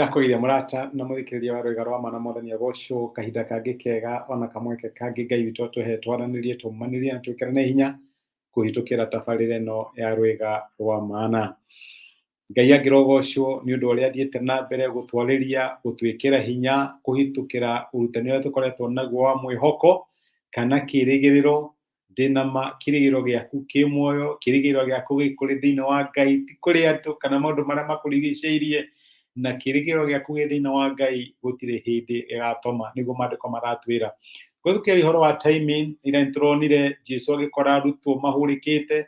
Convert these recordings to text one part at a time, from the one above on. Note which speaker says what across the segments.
Speaker 1: Nĩndakũgeithia mũrata na mũthikĩrĩria wa Rwĩga rwa Ma na Mwathani agocwo kahinda kangĩ kega ona kamweke kangĩ Ngai witũ atũhe twaranĩrie tũmanĩrie na twĩkĩrane hinya kũhĩtũkĩra tabarĩra ĩno ya Rwĩga rwa Mana. Ngai angĩrogocwo nĩ ũndũ ũrĩa athiĩte na mbere gũtwarĩria, gũtwĩkĩra hinya kũhĩtũkĩra ũrutani ũrĩa tũkoretwo naguo wa mwĩhoko kana kĩrĩgĩrĩro. Ndĩna ma kĩrĩgĩrĩro gĩaku kĩ muoyo, kĩrĩgĩrĩro gĩaku gĩ kũrĩ thĩinĩ wa Ngai, ti kũrĩ andũ kana maũndũ marĩa makũrigicĩirie, na kĩrĩgĩrĩro gĩaku gĩ thĩinĩ wa Ngai gũtirĩ hĩndĩ gĩgatoma, nĩguo maandĩko maratwĩra. Tũkĩaria ũhoro wa timing, ira nĩtũronire Jesu agĩkora arutwo mahũrĩkĩte,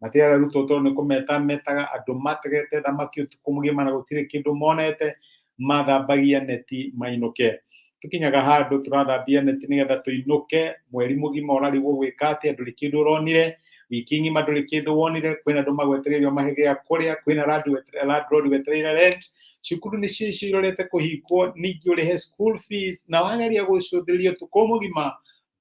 Speaker 1: matiarĩ arutwo tondũ nĩ kũmeta metaga andũ mategete thamaki ũtukũ mũgima na gũtirĩ kĩndũ monete, mathambagia neti mainũke. Tũkinyaga handũ tũrathambia neti nĩgetha tũinũke, mweri mũgima ũrarigwo gwĩka atĩa, ndũrĩ kĩndũ ũronire, wiki ng'ima ndũrĩ kĩndũ wonire, kwĩna andũ magwetereire ũmahe gĩa kũrĩa, kwĩna landlord wetereire rent, cukuru nĩcio icio irorete kũhingwo, ningĩ ũrĩhe school fees, na wageria gũcũthĩrĩria ũtukũ mũgima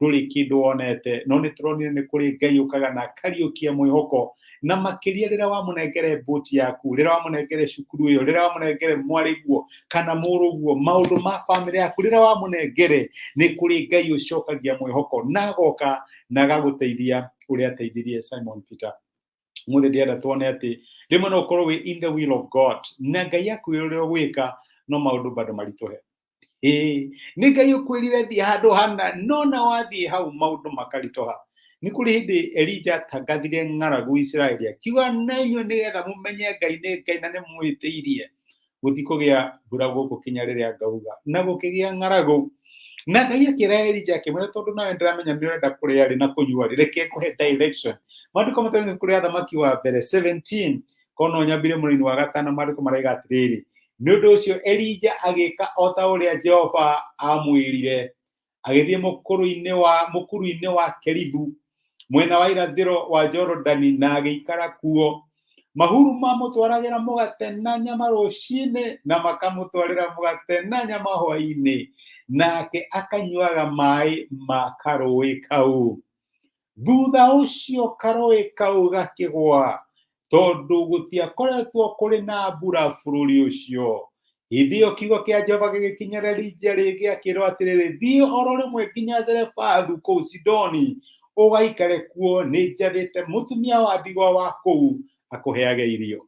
Speaker 1: ndũrĩ kĩndũ wonete. No nĩ tũronire nĩ kũrĩ Ngai ũkaga na akariũkia mwĩhoko, na makĩria rĩrĩa wamũnengere mbũti yaku, rĩrĩa wamũnengere cukuru ĩyo, rĩrĩa wamũnengere mwarĩguo kana mũrũguo, maũndũ ma bamĩrĩ yaku, rĩrĩa wamũnengere, nĩ kũrĩ Ngai ũcokagia mwĩhoko na agoka na agagũteithia ũrĩa ateithirie Simon Peter. Ũmũthĩ ndĩrenda tuone atĩ rĩmwe no ũkorwo wĩ in the will of God na Ngai akwĩra ũrĩa ũgwĩka, no maũndũ bado maritũhe. Ĩĩ, nĩ Ngai ũkwĩrire thiĩ handũ hana, no na wathiĩ hau maũndũ makaritũha. Nĩ kũrĩ hĩndĩ Elija atangathire ng'aragu Isiraeli akiuga na inyuĩ nĩgetha mũmenye Ngai nĩ Ngai na nĩ mwĩtĩirie. Gũtikũgĩa mbura gũkũ kinya rĩrĩa ngauga. Na gũkĩgĩa ng'aragu. Na Ngai akĩra Elija akĩmwĩra tondũ nawe ndĩramenya nĩ ũrenda kũrĩa rĩ na kũnyua rĩ, reke ngũhe direction. Maandĩko matũrĩ kũrĩ Athamaki wa mbere 17 korwo no nyambire mũraini wa gatano, maandĩko maraiga atĩrĩrĩ, nĩ ũndũ ũcio Elija agĩka o ta ũrĩa Jehova aamwĩrire, agĩthiĩ mũkuru-inĩ wa Kerithu mwena wa irathĩro wa Jorodani na agĩikara kuo. Mahuru mamũtwaragĩra mũgate na nyama rũcinĩ na makamũtwarĩra mũgate na nyama hwaĩ-inĩ, nake akanyuaga maĩ ma karũũĩ kau. Thutha ũcio karũũĩ kau gakĩgũa, tondũ gũtiakoretwo kũrĩ na mbura bũrũri ũcio. Hĩndĩ ĩyo kiugo kĩa Jehova gĩgĩkinyĩra Elija rĩngĩ akĩĩrwo atĩrĩrĩ, Thiĩ o ro rĩmwe nginya Zarefathu kũu Sidoni, ũgaikare kuo, nĩnjathĩte mũtumia wa ndigwa wa kũu akũheage irio.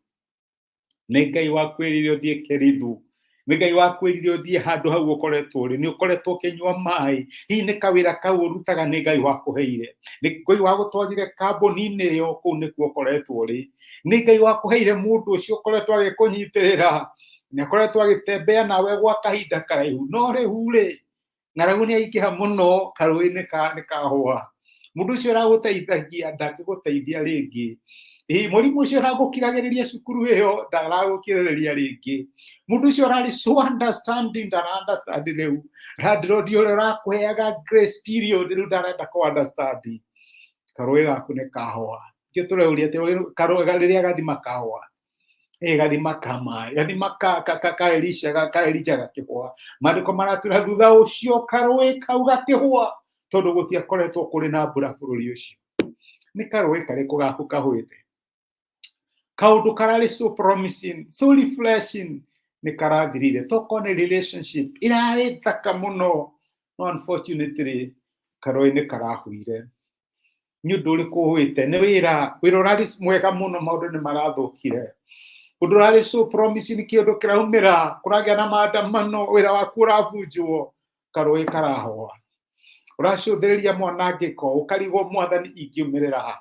Speaker 1: Nĩ Ngai wakwĩrire ũthiĩ Kerithu, nĩ Ngai wakwĩrire ũthiĩ handũ hau ũkoretwo ũrĩ, nĩ ũkoretwo ũkĩnyua maĩ, hihi nĩ kawĩra kau ũrutaga nĩ Ngai wakũheire, nĩ Ngai wagũtwarire kambuni-inĩ ĩyo, kũu nĩkuo ũkoretwo ũrĩ, nĩ Ngai wakũheire mũndũ ũcio ũkoretwo agĩkũnyitĩrĩra, nĩ akoretwo agĩtembea nawe gwa kahinda karaihu, no rĩu rĩ, ng'aragu nĩ yaingĩha mũno, karũĩ nĩ kahũa. Mũndũ ũcio ũragũteithagia ndangĩgũteithia rĩngĩ. Ĩ mũrimũ ũcio ũragũkiragĩrĩria cukuru ĩyo ndaragũkirĩrĩria rĩngĩ. Mũndũ ũcio ũrarĩ so understanding ndara understand rĩu. Landlord ũrĩa ũrakũheaga grace period rĩu ndarenda kũ understand. Karũĩ gaku nĩ kahũa. Nĩkĩo tũreuria atĩ karũĩ rĩrĩa gathima kahũa, gathima ka maĩ, gathima ka Elisha, ka Elija gakĩhũa. Maandĩko maratwĩra thutha ũcio karũĩ kau gakĩhũa, tondũ gũtiakoretwo kũrĩ na mbura bũrũri ũcio. Nĩ karũĩ karĩkũ gaku kahũĩte? Kaũndũ kararĩ so promising, so refreshing, nĩ karathirire. Tokorwo nĩ relationship ĩrarĩ thaka mũno, no unfortunately karũĩ nĩ karahũire. Nĩ ũndũ ũrĩkũ ũhũĩte? Nĩ wĩra, wĩra ũrarĩ mwega mũno, maũndũ nĩ marathũkire. Ũndũ ũrarĩ so promising, kĩũndũ kĩraumĩra, kũragĩa na maandamano, wĩra waku ũrabunjwo, karũĩ karahũa. Ũracũthĩrĩria mwanangĩko, ũkarigwo Mwathani ingĩumĩrĩra ha?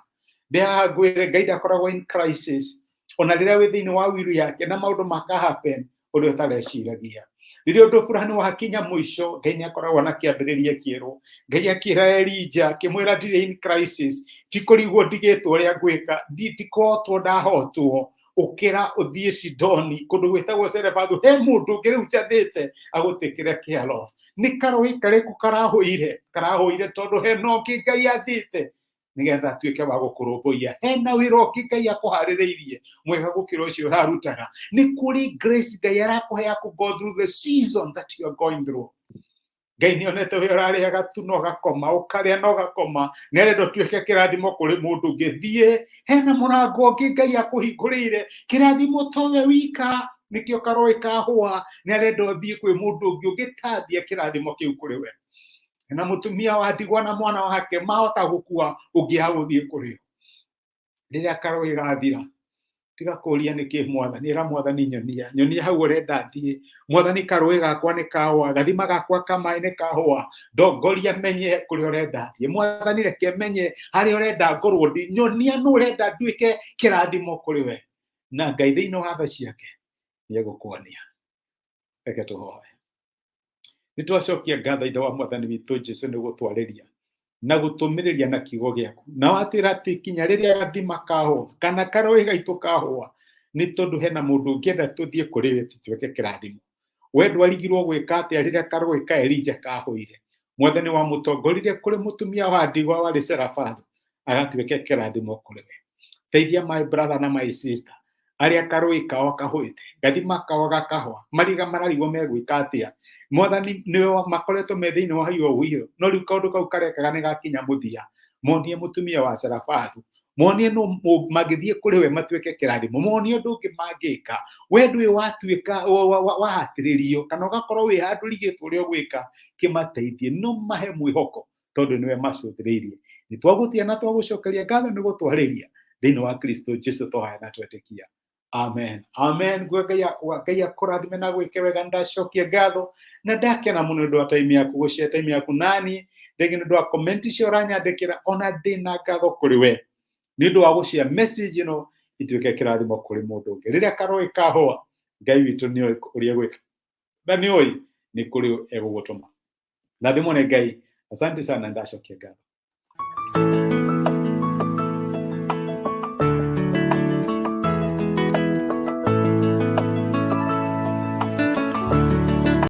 Speaker 1: Ndĩ haha ngwĩre Ngai ndakoragwo in crisis, ona rĩrĩa wĩ thĩinĩ wa will yake na maũndũ maka happen ũrĩa ũtareciragia. Rĩrĩa ũndũ fulani wakinya mũico, Ngai nĩ akoragwo na kĩambĩrĩria kĩerũ. Ngai akĩra Elija, akĩmwĩra ndirĩ in crisis, ti kũrigwo ndigĩtwo ũrĩa ngwĩka, ndikũhotwo ndahotwo, ũkĩra ũthiĩ Sidoni kũndũ gwĩtagwo Serefathu, he mũndũ ũngĩ rĩu njathĩte agũtĩkĩre care of. Nĩ karũĩ karĩkũ karahũire? Karahũire tondũ hena ũngĩ Ngai athĩte nĩgetha atuĩke wa gũkũrũmbũiya. Hena wĩra ũngĩ Ngai akũharĩrĩirie mwega gũkĩra ũcio ũrarutaga. Nĩ kũrĩ grace Ngai arakũhe ya kũ go through the season that you are going through. Ngai nĩ onete wĩ ũrarĩaga tu na ũgakoma, ũkarĩa na ũgakoma, nĩ arenda ũtuĩke kĩrathimo kũrĩ mũndũ ũngĩ. Thiĩ, hena mũrango ũngĩ Ngai akũhingũrĩire, kĩrathimo towe wika. Nĩkĩo karũĩ kahũa nĩ arenda ũthiĩ kwĩ mũndũ ũngĩ ũngĩtambia kĩrathimo kĩu kũrĩ we. Na mũtumia wa ndigwa na mwana wake mahota gũkua ũngĩaga gũthiĩ kũrĩ o. Rĩrĩa karũĩ gathira, tiga kũria nĩkĩ Mwathani, ĩra Mwathani nyonia, nyonia hau ũrenda thiĩ. Mwathani karũĩ gakwa nĩ kahũa, gathima gakwa ka maĩ nĩ kahũa, ndongoria menye kũrĩa ũrenda thiĩ. Mwathani reke menye harĩa ũrenda ngorwo ndĩ, nyonia nũ ũrenda nduĩke kĩrathimo kũrĩ we. Na Ngai thĩinĩ wa tha ciake nĩ egũkuonia. Reke tũhoe. Nĩ twacokia ngatho Ithe wa Mwathani witũ Jesu nĩ gũtwarĩria na gũtũmĩrĩria na kiugo gĩaku. Na watwĩra atĩ kinya rĩrĩa gathima kahũa kana karũĩ gaitũ kahũa, nĩ tondũ hena mũndũ ũngĩenda tũthiĩ kũrĩ we tũtuĩke kĩrathimo. We ndwarigirwo gwĩka atĩa rĩrĩa karũĩ ka Elija kahũire? Mwathani wamũtongoririe kũrĩ mũtumia wa ndigwa warĩ Serafathu agatuĩke kĩrathimo kũrĩ we. Teithia my brother na my sister arĩa karũĩ kao kahũĩte, gathima kao gakahũa, mariga mararigwo megwĩka atĩa. Mwathani nĩwe makoretwo me thĩinĩ wa hiyo ũhio, no rĩu kaũndũ kau karekaga nĩ gakinya mũthia. Monie mũtumia wa Serafathu, monie no mangĩthiĩ kũrĩ we matuĩke kĩrathimo, monie ũndũ ũngĩ mangĩka. We ndũĩ watuĩka wahatĩrĩrio kana ũgakorwo wĩ handũ ũrigĩtwo ũrĩa ũgwĩka, kĩmateithie, no mahe mwĩhoko tondũ nĩwe macũthĩrĩirie. Nĩ twagũtĩa na twagũcokeria ngatho nĩ gũtwarĩria thĩinĩ wa Kristo Jesu twahoya na twetĩkia. Amen. Amen. Ngwe Ngai akwa, Ngai akũrathime na gwĩke wega. Ndacokia ngatho na ndakena mũno nĩ ũndũ wa time yaku, gũshare time yaku nani, rĩngĩ nĩ ũndũ wa comment icio ũranyandĩkĩra, ona ndĩna ngatho kũrĩ we nĩ ũndũ wa gũshare message ĩno ituĩke kĩrathimo kũrĩ mũndũ ũngĩ. Rĩrĩa karũĩ kahũa, Ngai witũ nĩoĩ ũrĩa egwĩka na nĩoĩ nĩ kũrĩ egũgũtũma. Rathimwo nĩ Ngai. Asante sana, ndacokia ngatho.